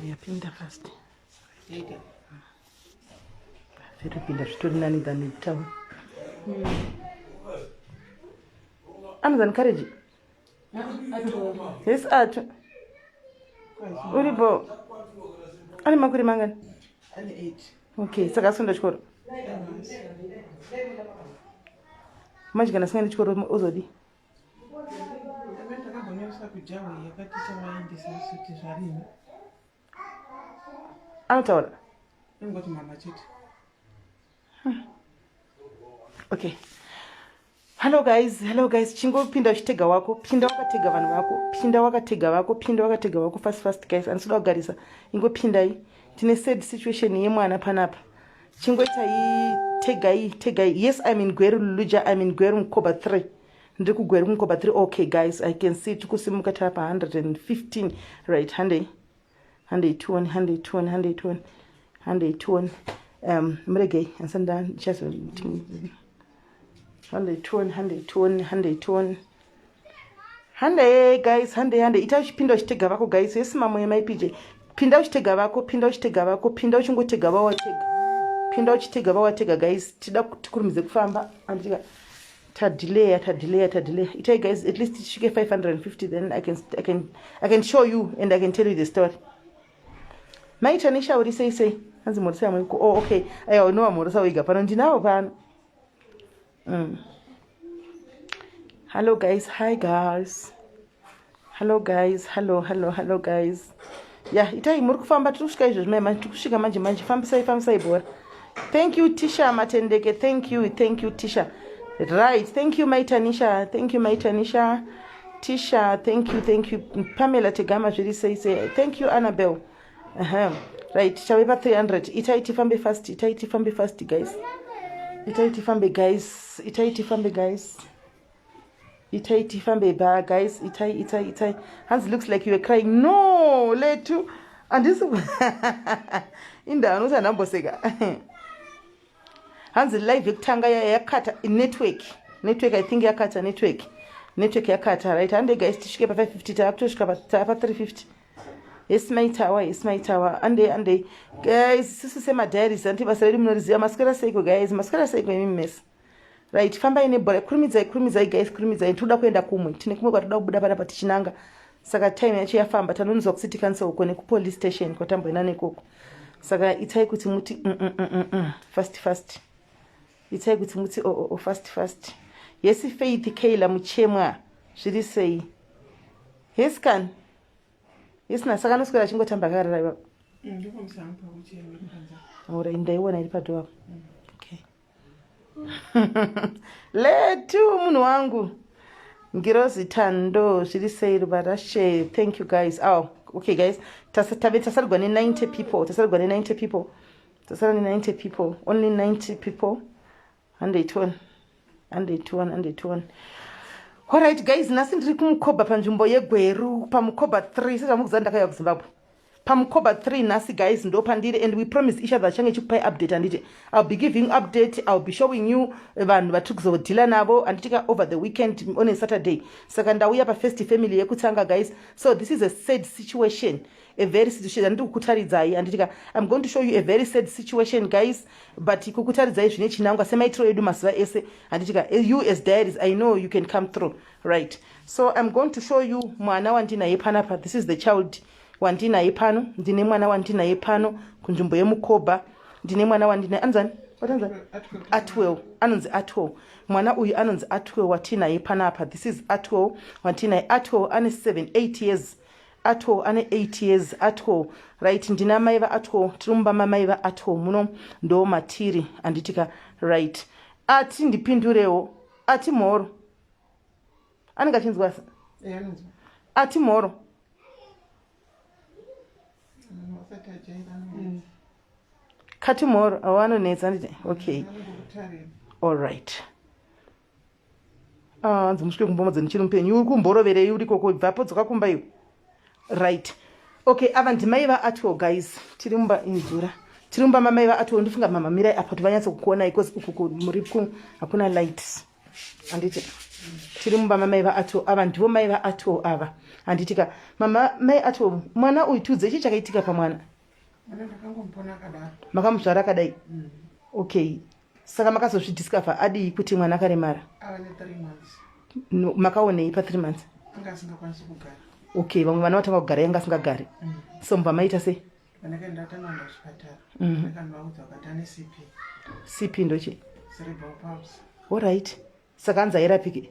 Yapinda fast. Zviripinda zvitori nani than town. Anozani courage. Yes, ato. Uripo. Ane makore mangani? Ane 8. Okay, saka asikuenda chikoro. Manje kana asingaendi chikoro ozodii? Anotaura. Ingoti mama chete. Okay. Hello guys, hello guys. Chingopinda uchitega wako, pinda wakatega vanhu vako, pinda wakatega vako, pinda wakatega vako fast fast guys. Andisida kugarisa. Ingopindai. Tine sad situation yemwana panapa. Chingoitai tegai tegai. Yes, I'm in Gweru Luluja, I'm in Gweru Mkoba 3. Ndiri kuGweru Mkoba 3. Okay guys, I can see tikusimuka tapa 115. Right, handei. Handei tuone, handei tuone, handei tuone. Handei tuone. Muregei, andisanda ndichazo handei tuone, handei tuone, handei tuone. Handei guys, handei handei. Ita uchipinda uchitega vako guys. Yes mamwe mai PJ. Pinda uchitega vako, pinda uchitega vako, pinda uchingotega vawatega. Pinda uchitega vawatega guys. Tida tikurumidze kufamba. Andika tadelaya tadelaya tadelaya. Itai guys at least tisvike 550 then I can show you and I can tell you the story. Mai Tanisha uri sei sei? Hanzi mhorisa yamwe. Oh okay. Aiwa unova mhorisa wega pano ndinawo pano. Hello guys, hi guys. Hello guys, hello hello hello guys. Yeah, itai muri kufamba tiri kusvika izvozvi mai manje tiri kusvika manje manje fambisai fambisai bhora. Thank you Tisha Matendeke, thank you, thank you Tisha. Right, thank you mai Tanisha, thank you mai Tanisha. Tisha, thank you, thank you. Pamela Tegama zviri sei sei. Thank you Annabel. Right, chave pa 300. Itai tifambe fast, itai tifambe fast guys. Itai tifambe guys, itai tifambe guys. Itai tifambe ba guys, itai itai itai. Hans looks like you were crying. No, letu. Andisi inda anoti andamboseka. Hanzi live yekutanga yakata network. Network I think yakata network. Network yakata right. Hande guys tisvike pa 550 taakutosvika pa 350. Yes my tower, yes my tower. Ande ande. Guys, sisi sema diaries anti basa redu munoriziva maswera seiko guys, maswera seiko imi mese. Right, fambai nebhora, kurumidzai kurumidzai guys, kurumidzai. Tinoda kuenda kumwe. Tine kumwe kwatoda kubuda panapa tichinanga. Saka time yacho yafamba tanonzwa kucity council uko nekupolice station kwatamboenda nekoko. Saka itai kuti muti fast fast. Itai kuti muti oh, oh, oh fast fast. Yes Faith Kayla Muchemwa zviri sei? Yes kan. Yes na saka anoswera achingotamba akarara ipapo. Ora ndaiona iri padhuwa. Okay. Letu munhu wangu. Ngirozi Tando zviri sei Rubarashe. Thank you guys. Oh, okay guys. Tave tasarigwa ne 90 people. Tasarigwa ne 90 people. Tasara ne 90 people. Only 90 people. 101. 101 101. Alright guys, nhasi ndiri kumukoba panzvimbo yeGweru pamukoba 3 sezvamukuziva ndakauya kuZimbabwe. Pamukoba 3 nhasi guys ndo pandiri and we promise each other change chikupai update anditi I'll be giving update, I'll be showing you vanhu vatiri kuzodhila navo anditika over the weekend on a Saturday. Saka ndauya pa first family yekutanga guys. So this is a sad situation, a very situation andiri kukutaridzai anditika I'm going to show you a very sad situation guys, but kukutaridzai zvine chinangwa semaitiro edu mazuva ese anditika you as diaries I know you can come through right. So I'm going to show you mwana wandinaye panapa. This is the child wandinaye pano. Ndine mwana wandinaye pano kunzvimbo yeMukoba. Ndine mwana wandinaye anzani watanzani Atwell, anonzi Atwell. Mwana uyu anonzi Atwell watinaye panapa. This is Atwell watinaye. Atwell ane 7 8 years. Atwell ane 8 years. Atwell right. Ndina mai vaAtwell, tiri mumba mamai vaAtwell muno ndo matiri anditika right. Ati ndipindurewo ati mhoro anenge achinzwa ati mhoro. Kati mhoro awo anonetsa anditi okay all right. Hanzi musvike kumbomadza ndichiri mupenyu. Uri kumboroverei uri koko bvapo dzoka kumba iwe. Right. Okay, ava ndimai vaAtwell guys. Tiri mumba inzura. Tiri mumba mamai vaAtwell ndifunga mama mirai apa kuti vanyatso kukuonai because uku muri ku hakuna light. Anditi tiri mumba mamai vaAtwell ava ndivo mai vaAtwell ava. Handitika mama mai ato mwana uyu, tiudze chii chakaitika pamwana. Mwana ndakangomupona akadaro. Makamuzvara akadai? Mm. Okay, saka makazozvidiscover adii kuti mwana akaremara? Ava ne3 months. No, makaonei pa3 months? Anga asingakwanisi kugara. Okay, vamwe vana vatanga kugara, yanga asingagari. So mubva maita sei? Pandakaenda, tanga kuenda kuchipatara. Ndakanovaudza, vakati ane CP. CP ndochi? Cerebral palsy. Alright, saka anzi airapike?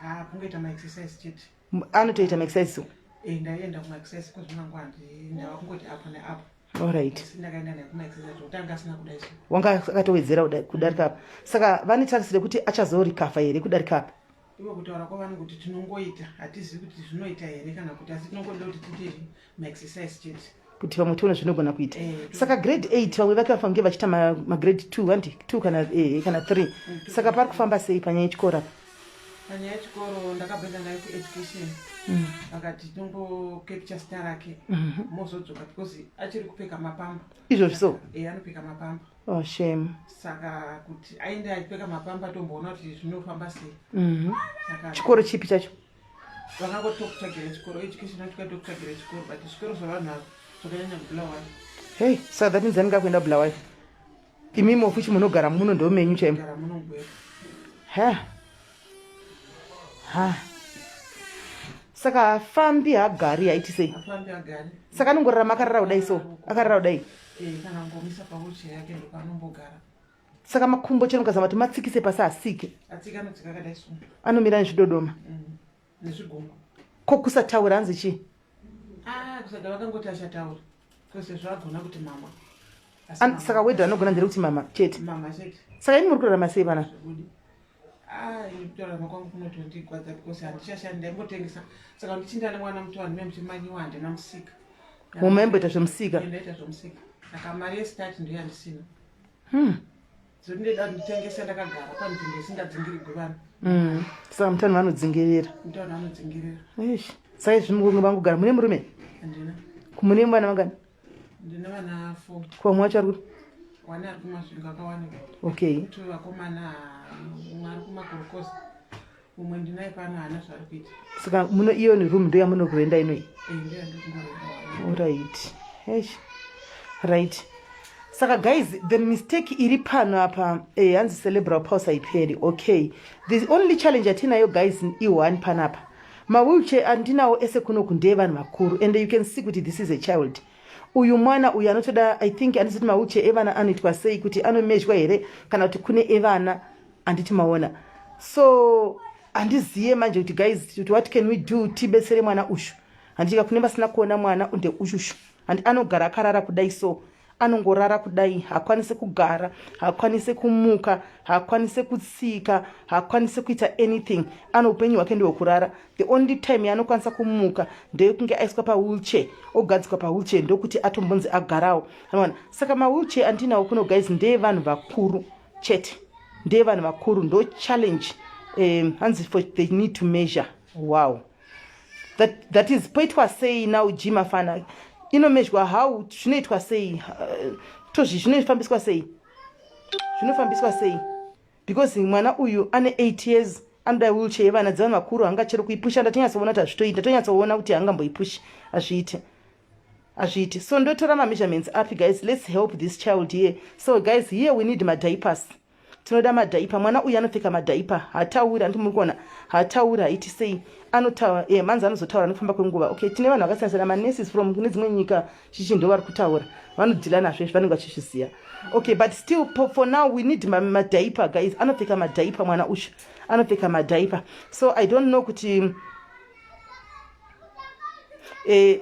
Ah, kungoita maexercise chete. Anotoita maexercise? Eh, ndaienda kumaexercise kwezvinangu, handi ndava kungoti apo neapo. Asi ndakaenda naye kumaexercise zvokuti anga asina kudai so. Wanga akatowedzera kudarika apa. Saka vane tarisiro kuti achazorikafa here kudarika apa? Ivo kutaura kwavanhu kuti tinongoita, hatizivi kuti zvinoita here kana kuti, asi tinongoda kuti tiite maexercise chete. Kuti vamwe tione zvinogona kuita. Eh. Saka grade 8, vamwe vake vafange vachiita magrade 2, handi 2 kana 3. Saka pari kufamba sei panyaya yechikoro apa? Panyaya yechikoro, ndakabhenda naye kueducation, vakati tinongocapture zita rake, mozodzoka, because achiri kupfeka mapamba. Izvozvi so? E, anopfeka mapamba. Oh, shame. Saka kuti aende achipfeka mapamba, tomboona kuti zvinofamba sei. Saka Chikoro chipi chacho? Vakangotokutsvagira chikoro, education yacho tokutsvagira chikoro, but zvikoro zvavanhu ava zvakanyanya kuBulawayo. Hey, saka that means anenge akuenda Bulawayo. Imimi ofuchi munogara muno, ndo menyu chaimo? Gara munongwera. Ha ha, saka hafambi, hagari, haiti sei? Afambi, agari. Saka anongorarama akarara kudai so, akarara kudai? E, kana ngomisa pawheelchair yake, ndopanombogara. Saka makumbo chero mukazama kuti matsikise pasi, asike? Atsika, anotsika akadai so. Anomira nezvidodoma? Nezvigungo. Ko kusataura hanzi chii? Ah, kusada vakangoti achataura kwese zvagona kuti mama. Asi Saka wedho anogona nderekuti mama chete? Mama chete. Saka imi muri kurarama sei vana? Zvibudi. Ah, ini kutorarama kwangu kunotondigwadza because handichashandi, ndaimbotengesa. Saka ndichinda nemwana muto, handime muchimanyiwa, handina musika. Mumaimboita zvemusika? Ndaita zvemusika, saka mari yestart ndiyo yandisina. Zoti ndeda kuti nditengese ndakagara panzvimbo isingadzingirigwi vanhu. Saka mutano vanodzingirira? Mutauni vanodzingirira. Eish. Saka izvi mukunge vangogara mune murume? Handina. Mune vana vangani? Ndine vana 4. Ko vamwe vacho ari kuti? Wane ari kuMasvingo akawanikwa. Two vakomana, mumwe ari kumakorokoza, mumwe ndinaye pano, haana zvaari kuita. Saka muno iyo ni room ndo yamunokurenda inoi? Eh, ndiyo yandiri. Alright. Eish. Right, saka guys, the mistake iri pano apa, hanzi cerebral palsy haiperi. Okay, the only challenge yatinayo guys i1 panapa, mawheelchair andinawo ese kunoku ndeevanhu vakuru, and you can see kuti this is a child. Uyu mwana uyu anotoda, I think, handizoti mawheelchair evana anoitwa sei, kuti anomezhwa here kana kuti kune evana, handiti maona? So handiziye manje kuti guys, kuti what can we do tibetsere mwana ushu, handitika kune vasina kuona mwana ndeushushu, handi anogara akarara kudai so, anongorara kudai, haakwanisi kugara, haakwanisi kumuka, haakwanisi kutsika, haakwanisi kuita anything. Ano upenyu hwake ndehwekurara. The only time yaanokwanisa kumuka ndeyekunge aiswa pawheelchair, ogadzikwa pawheelchair, ndokuti atombonzi agarawo, anoona. Saka mawheelchair andinawo kuno guys ndeyevanhu vakuru chete, ndeyevanhu vakuru, ndo challenge. Hanzi for they need to measure. Wow, that is poitwa sei now? G mafana inomezhwa how? Zvinoitwa sei? Tozvi zvinofambiswa sei? Zvinofambiswa sei? Because mwana uyu ane 8 years, anoda wheelchair yevana, dzevanhu vakuru hangachero kuipusha. Ndatonyatsoona kuti hazvitoiti, ndatonyatsoona kuti hangamboipushi, hazviiti, hazviiti. So ndotora mameasurements api guys? Let's help this child here. So guys, here we need madiapers, tinoda madiaper. Mwana uyu anopfeka madiaper, hatauri, handiti muri kuona? Hatauri, haiti sei, anotaura manzi anozotaura nekufamba kwenguva. Okay, tine vanhu vakasiyana siyana, manurses from kune dzimwe nyika chichi, ndo vari kutaura, vanodeala nazvo izvi, vanenge vachizviziva. Okay, but still for now we need madiaper guys. Anopfeka madiaper mwana uyu, anopfeka madiaper. So I don't know kuti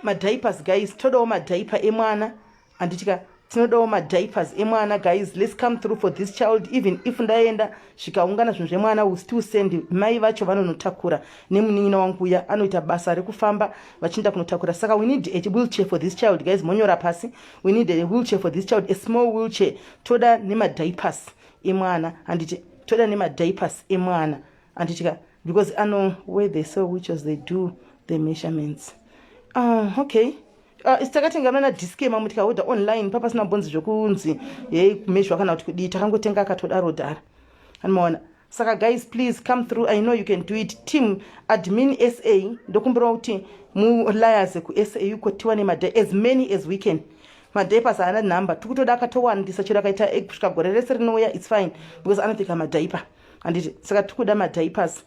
madiapers guys, todawo madiaper emwana, handitika? Tinodawo madiapers emwana guys. Let's come through for this child. Even if ndaenda zvikaungana zvinhu zvemwana, will still send mai vacho vanonotakura nemunin'ina wangu uya anoita basa rekufamba vachienda kunotakura. Saka we need a wheelchair for this child guys. Monyora pasi, we need a wheelchair for this child, a small wheelchair. Toda nemadiapers emwana, handiti? Toda nemadiapers emwana, handitika? Because ano where they sell wheelchairs, they do the measurements. Okay, takatenga mana disk mamwe, tikaorder online, papasina bhonzi zvokunzi yei kumezhwa kana kuti kudii, takangotenga akatodaro dhara, anomaona. Saka guys, please come through. I know you can do it. Team admin SA, ndokumbira kuti muliaze kuSA uko tiwane as many as we can. Madiapers haana number, tikutoda akatowandisa, chero akaita kusvika gore rese rinouya, it's fine, because anopfeka madiaper, handiti? Saka tikuda madiapers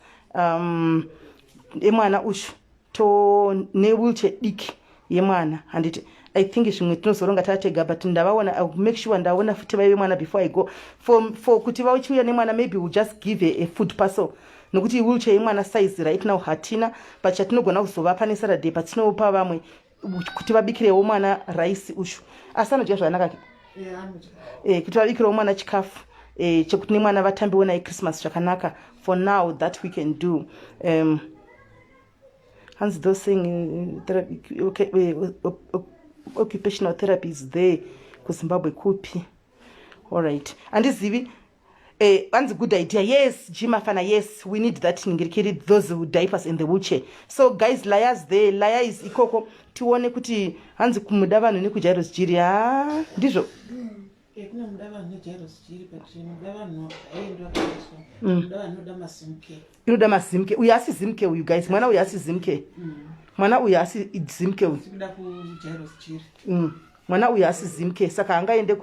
emwana uyu to newheelchair diki yemwana, handiti? I think zvimwe tinozoronga tatega, but ndavaona, I make sure ndaona futi vaive mwana before I go. For kuti vachiuya nemwana, maybe we'll just give a food parcel, nokuti wheelchair yemwana size right now hatina, but chatinogona kuzovapa neSaturday patinopa vamwe kuti vabikirewo mwana rice ushu, asi anodya zvakanaka. Kuti vabikirewo mwana chikafu chekuti nemwana vatambiwo naye Christmas zvakanaka. For now that we can do. Hanzi those saying therapy, okay, occupational therapy is there kuZimbabwe kupi? Allright, handizivi. Hanzi good idea. Yes, Jimafana, yes, we need that ningirikiri, those diapers in the wheelchair. So guys, liaise there, liaise ikoko, tione kuti hanzi kumuda vanhu nekuJairos Jiri. Ha, ndizvo. Kune muda vanhu neJairos Jiri, but muda vanhu aiendwa kaiswa muda vanhu inoda maZimcare. Inoda maZimcare. Uyu asi Zimcare uyu, guys, mwana uyu asi Zimcare. Mwana uyu asi Zimcare uyu. Tikuda kuJairos Jiri. Mwana uyu asi Zimcare, saka hangaende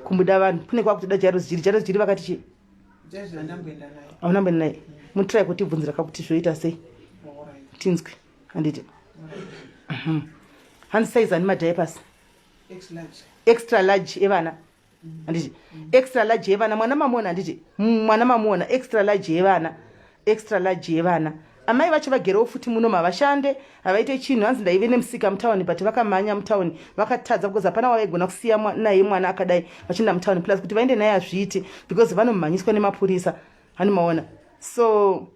kumuda vanhu, kune kwakutoda Jairos Jiri. Jairos Jiri vakati chii? Jairos handamboenda naye. Hauna mboenda naye? Mutrai kutibvunzira kakuti zvoita sei. Tinzwe, handiti? Hanzi size ani madiapers? X large. Extra large evana, handiti? Extra large yevana. Mwana mamuona, handiti? Mwana mamuona, extra large yevana, extra large yevana. Amai vacho vagerewo futi muno, mavashande, havaite chinhu. Hanzi ndaive nemusika mutauni, but vakamhanya mutauni vakatadza, because hapana wavaigona kusiya naye mwana akadai vachienda mutauni, plus kuti vaende naye hazviiti because vanomhanyiswa nemapurisa, hanimaona? So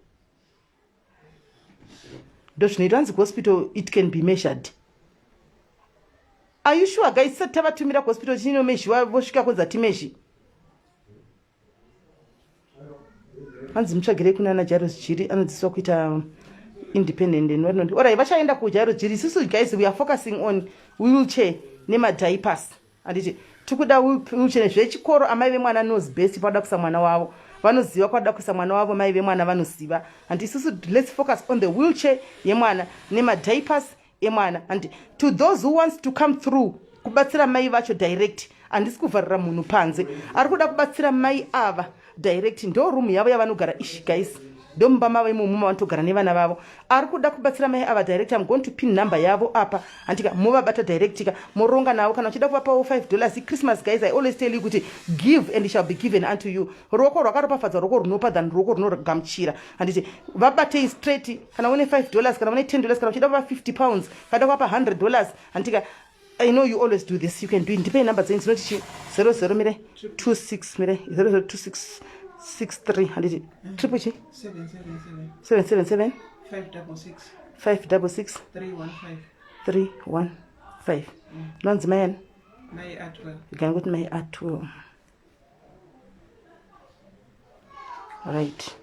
ndo zvinoitwa. Hanzi kuhospital it can be measured. Are you sure, guys? Tisati tavatumira kuhospital chinomeasuriwa, vosvika kunzi hatimeasure. Hanzi mutsvagirei kunana Jairos Jiri, anodzidziswa kuita independent and whatnot. Alright, vachaenda kuJairos Jiri. Isusu guys, we are focusing on wheelchair nemadiapers, handiti? Tikuda wheelchair. Zvechikoro, amai vemwana knows best pauda kuisa mwana wavo, vanoziva kwauda kuisa mwana wavo, mai vemwana vanoziva, handi? Isusu let's focus on the wheelchair yemwana nemadiapers emwana. And to those who wants to come through kubatsira mai vacho direct, handisi kuvharira munhu panze. Ari kuda kubatsira mai ava direct, ndo room yavo yavanogara ishi, guys, ndomumba mavo imomo mavanotogara nevana vavo. Ari kuda kubatsira mai ava direct, I'm going to pin number yavo apa, handika? Movabata direct ka, moronga navo. Kana uchida kuvapawo $5, Christmas, guys, I always tell you kuti give and it shall be given unto you. Ruoko rwakaropafadzwa ruoko runopa than ruoko runogamuchira, handiti? Vabatei straight. Kana une $5, kana une $10, kana uchida kuva £50, kana kuvapa $100, handika? I know you always do this, you can do it. Ndipei namba dzenyu dzinoti chi 00 mire 26 mire 0026 63, handiti? Triple chi? 777. 777. 566. 566. 315. 315. Nonzi mai ani? Mai Atwell. Igani kuti mai Atwell, right?